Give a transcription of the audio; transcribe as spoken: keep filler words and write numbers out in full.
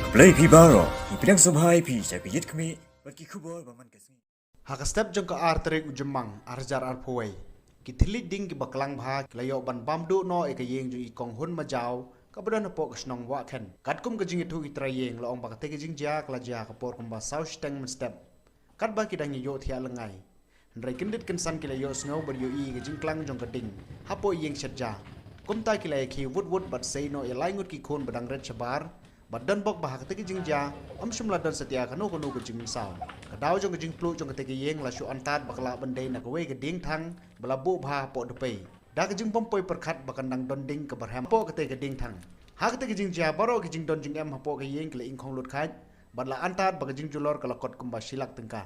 Blei phi baroh, ngi pdiang sngewbha ïa phi sha ka Ïit Khmih bad ki khubor ba man ka sngi. Ha ka step jong ka ar tarik u Jymmang ar hajar arphew wei, ki thylliej ding kiba klang bha ki la ïoh ban bam duh noh ïa ka ïing jong i Kong Hun Majaw kaba don hapoh ka shnong Wahkhen. Katkum ka jingïathuh ki trai ïing la ong ba katei ka jingjia ka la jia ka por kumba saw shiteng mynstep, katba ki dang ïa ïohthiah lyngngai. Hynrei kyndit kynsan ki la ïohsngew bad ïohi ïa ka jingklang jong ka ding hapoh ïing shet ja. Kumta ki la ïakhih wut wut bad sei noh ïa lai ngut ki khun ba dang rit shabar, bad donbok ba ha katei ka jingjia ym shym la don satia kano kano ka jingmynsaw. Ka daw jong ka jingpluh jong katei ka ïing la shu antad ba ka lah ban dei na kawei ka diengthang ba la buh bha hapoh dpei, da ka jingbym poi pyrkhat ba kan dang don ding kaba rhem hapoh katei ka diengthang. Ha katei ka jingjia baroh ki jingdon jingem hapoh ka ïing ki la ingkhong lut khaid, bad la antad ba ka jingjulor ka la kot kumba shi lak tyngka.